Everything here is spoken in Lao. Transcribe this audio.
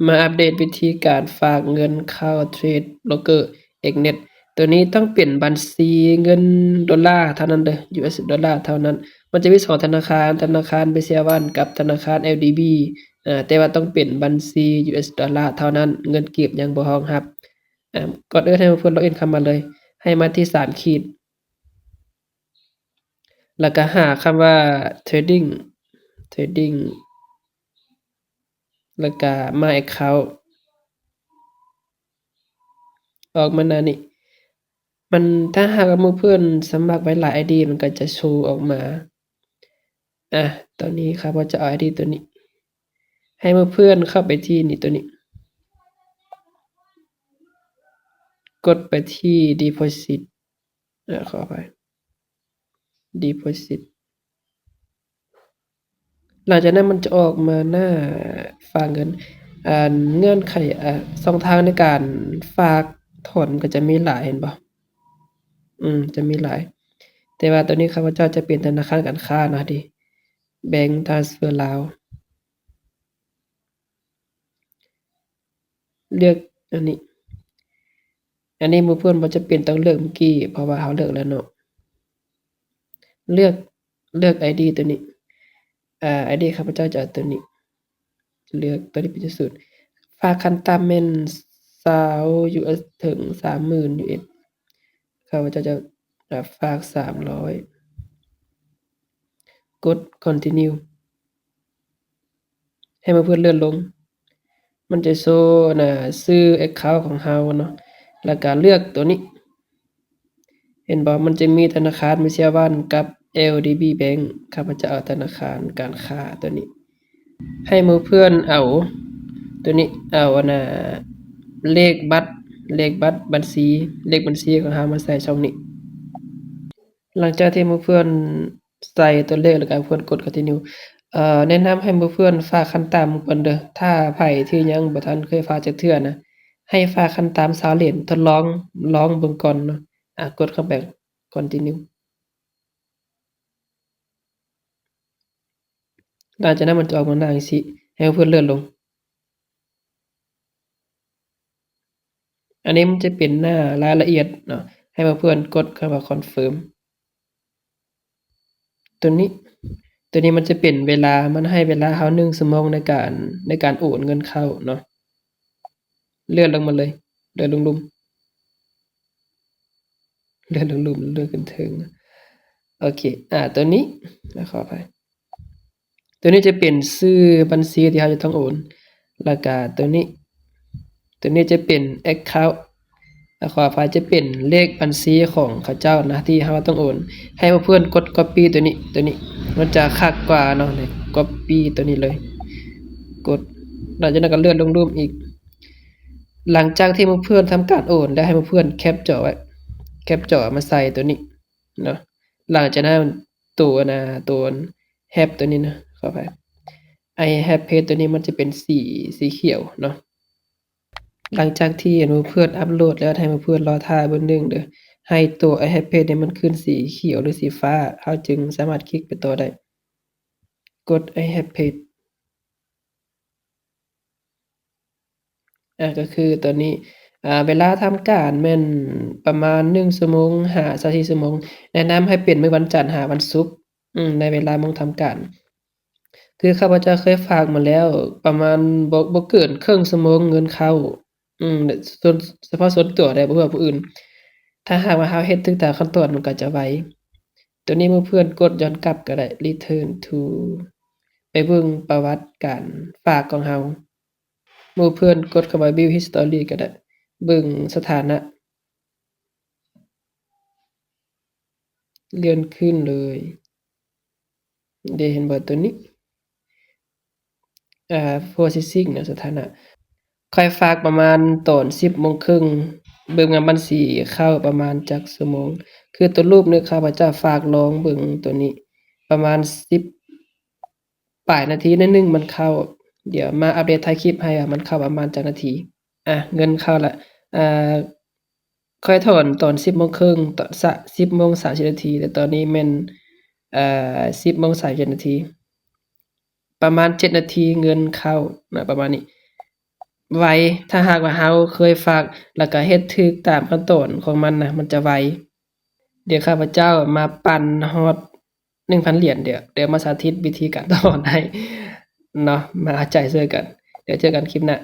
ມາອັບເດດວິທີການຝາກເງິນເຂົ້າ Trade Broker X Net ໂຕນີ້ຕ້ອງເປັນບັນຊີເງິນໂດລາເທົ່ານັ້ນເດີ ຢູເອສໂດລາເທົ່ານັ້ນ. ມັນຈະມີສອງທະນາຄານ ທະນາຄານ BCA One ກັບທະນາຄານ LDB ອາ ແຕ່ວ່າຕ້ອງເປັນບັນຊີຢູເອສໂດລາເທົ່ານັ້ນ ເງິນກີບຍັງບໍ່ຮອງຮັບ. ອາ ກ່ອນອື່ນໃຫ້ເພື່ອນ login ເຂົ້າມາເລີຍ ໃຫ້ມາທີ່ສາມຂີດ ແລ້ວກະຫາຄຳວ່າ Trading Trading ແລ້ວກະ My Account ອອກມາໜ້ານີ້. ມັນ ຖ້າຫາກວ່າໝູ່ເພື່ອນສະໝັກໄວ້ຫຼາຍ ID ມັນກໍຈະໂຊອອກມາ. ອາ ຕອນນີ້ຂ້າພະເຈົ້າເອົາ ID ໂຕນີ້ ໃຫ້ໝູ່ເພື່ອນເຂົ້າໄປທີ່ນີ້ ໂຕນີ້ ກົດໄປທີ່ Deposit ອາ ຂໍອະໄພ Deposit. ຫຼັງຈາກນັ້ນມັນຈະອອກມາໜ້າຝາກເງິນ ອັນ ເງື່ອນໄຂ ອາ ຊ່ອງທາງໃນການຝາກຖອນກໍຈະມີຫຼາຍ ເຫັນບໍ່? ອືມ ຈະມີຫຼາຍ ແຕ່ວ່າໂຕນີ້ຂ້າພະເຈົ້າຈະເປັນທະນາຄານການຄ້າເນາະ ເດ Bank Transfer ລາວ. ເລືອກອັນນີ້ ອັນນີ້ໝູ່ເພື່ອນບໍ່ຈຳເປັນຕ້ອງເລືອກເມື່ອກີ້ ເພາະວ່າເຮົາເລືອກແລ້ວເນາະ. ເລືອກ ເລືອກ ID ໂຕນີ້ ອາ ID ຂ້າພະເຈົ້າຈະເອົາໂຕນີ້ ເລືອກໂຕນີ້ເປັນທີ່ສຸດ. ຝາກຂັ້ນຕ່ຳແມ່ນຊາວ US ເຖິງສາມໝື່ນ US ຂ້າພະເຈົ້າຈະ ອາ ຝາກສາມຮ້ອຍ ກົດ Continue. ໃຫ້ໝູ່ເພື່ອນເລື່ອນລົງ ມັນຈະໂຊ ອັນນ່າ ຊື່ account ຂອງເຮົາເນາະ ແລ້ວກະເລືອກໂຕນີ້ ເຫັນບໍ່? ມັນຈະມີທະນາຄານ BCA One ກັບ LDB Bank. ຂ້າພະເຈົ້າເອົາທະນາຄານການຄ້າໂຕນີ້. ໃຫ້ໝູ່ເພື່ອນເອົາໂຕນີ້ ເອົາ ອັນນ່າ ເລກບັດ ເລກບັດບັນຊີ ເລກບັນຊີຂອງເຮົາມາໃສ່ຊ່ອງນີ້. ຫຼັງຈາກທີ່ໝູ່ເພື່ອນໃສ່ຕົວເລກແລ້ວກໍເພື່ອນກົດ Continue. ເອີ ແນະນຳໃຫ້ໝູ່ເພື່ອນຝາກຂັ້ນຕ່ຳກ່ອນເດີ. ຖ້າໃຜທີ່ຍັງບໍ່ທັນເຄີຍຝາກຈັກເທື່ອນະ ໃຫ້ຝາກຂັ້ນຕ່ຳຊາວຫຼຽນ ທົດລອງ ລອງເບິ່ງກ່ອນເນາະ. ອາ ກົດເຂົ້າໄປ Continue. ຫຼັງຈາກນັ້ນມັນຈະອອກມາໜ້າຈັ່ງຊີ້ ໃຫ້ເພື່ອນເລື່ອນລົງ. ອັນນີ້ມັນຈະເປັນໜ້າລາຍລະອຽດເນາະ ໃຫ້ເພື່ອນກົດຄຳວ່າ Confirm ໂຕນີ້. ໂຕນີ້ມັນຈະເປັນເວລາ ມັນໃຫ້ເວລາເຮົາໜຶ່ງຊົ່ວໂມງໃນການ ໃນການໂອນເງິນເຂົ້າເນາະ. ເລື່ອນລົງມາເລີຍ ເລື່ອນລົງລຸ່ມ ເລື່ອນລົງລຸ່ມ ເລື່ອນຂຶ້ນເທິງ. ໂອເຄ ອາ ໂຕນີ້ ອາ ຂໍອະໄພ ໂຕນີ້ຈະເປັນຊື່ບັນຊີທີ່ເຮົາຈະຕ້ອງໂອນ ແລ້ວກະໂຕນີ້ ໂຕນີ້ຈະເປັນ account ອາ ຂໍອະໄພ ຈະເປັນເລກບັນຊີຂອງເຂົາເຈົ້ານະ ທີ່ເຮົາຕ້ອງໂອນ. ໃຫ້ໝູ່ເພື່ອນກົດ Copy ໂຕນີ້ ໂຕນີ້ ມັນຈະຄັກກວ່າເນາະ. ນີ້ Copy ໂຕນີ້ເລີຍ ກົດ ຫຼັງຈາກນັ້ນກໍເລື່ອນລົງລຸ່ມອີກ. ຫຼັງຈາກທີ່ໝູ່ເພື່ອນທຳການໂອນແລ້ວ ໃຫ້ໝູ່ເພື່ອນແຄປຈໍໄວ້ ແຄປຈໍເອົາມາໃສ່ໂຕນີ້ເນາະ. ຫຼັງຈາກນັ້ນໂຕ ອັນນ່າ ໂຕ Have ໂຕນີ້ນະ ຂໍອະໄພ I have paid ໂຕນີ້ມັນຈະເປັນສີ ສີຂຽວເນາະ. ຫຼັງຈາກທີ່ໝູ່ເພື່ອນອັບໂຫຼດແລ້ວ ໃຫ້ໝູ່ເພື່ອນລໍຖ້າເບິ່ງໜຶ່ງເດີ ໃຫ້ໂຕ I have paid ນີ້ມັນຂຶ້ນສີຂຽວ ຫຼື ສີຟ້າ ເຮົາຈຶ່ງສາມາດຄລິກໄປຕໍ່ໄດ້. ກົດ I have paid ອາ ກໍຄືຕອນນີ້ ອາ ເວລາທຳການແມ່ນປະມານໜຶ່ງຊົ່ວໂມງຫາຊາວສີ່ຊົ່ວໂມງ. ແນະນຳໃຫ້ເປັນມື້ວັນຈັນຫາວັນສຸກ ອືມ ໃນເວລາໂມງທຳການ. ຄືຂ້າພະເຈົ້າເຄີຍຝາກມາແລ້ວ ປະມານບໍ່ ບໍ່ເກີນເຄິ່ງຊົ່ວໂມງເງິນເຂົ້າ. ອືມ ສ່ວນ ສະເພາະສ່ວນຕົວເດ້ ບໍ່ຮູ້ວ່າຜູ້ອື່ນ. ຖ້າຫາກວ່າເຮົາເຮັດຖືກຕາມຂັ້ນຕອນ ມັນກໍຈະໄວ. ໂຕນີ້ໝູ່ເພື່ອນກົດຍ້ອນກັບກໍໄດ້ Return to ໄປເບິ່ງປະຫວັດການຝາກຂອງເຮົາ. ໝູ່ເພື່ອນກົດຄຳວ່າ View History ກໍໄດ້ ເບິ່ງສະຖານະ. ເລື່ອນຂຶ້ນເລີຍ ເດ ເຫັນບໍ່ໂຕນີ້ ອາ Processing ນະ ສະຖານະ. ຂ້ອຍຝາກປະມານຕອນສິບໂມງເຄິ່ງ ເບິ່ງວ່າມັນຊິເຂົ້າປະມານຈັກຊົ່ວໂມງ. ຄືໂຕຮູບນີ້ ຂ້າພະເຈົ້າຝາກລອງເບິ່ງໂຕນີ້ ປະມານສິບ ປາຍນາທີໜ້ອຍໜຶ່ງມັນເຂົ້າ. ດຽວມາອັບເດດທ້າຍຄລິບໃຫ້ວ່າມັນເຂົ້າປະມານຈັກນາທີ. ອາ ເງິນເຂົ້າລະ. ອາ ຂ້ອຍຖອນຕອນສິບໂມງເຄິ່ງ ຕອນ ສະ ສິບໂມງສາມສິບນາທີ ແຕ່ຕອນນີ້ແມ່ນ ອາ ສິບໂມງສາມສິບເຈັດນາທີ. ປະມານເຈັດນາທີເງິນເຂົ້ານະ ປະມານນີ້. ໄວ. ຖ້າຫາກວ່າເຮົາເຄີຍຝາກ ແລ້ວກໍເຮັດຖືກຕາມຂັ້ນຕອນຂອງມັນນະ ມັນຈະໄວ. ດຽວຂ້າພະເຈົ້າມາປັ່ນຮອດໜຶ່ງພັນຫຼຽນ ດຽວ ດຽວມາສາທິດວິທີການຕໍ່ຮອດໃຫ້ເນາະ ມາເອົາໃຈຊ່ວຍກັນ. ດຽວເຈີກັນຄລິບໜ້າ.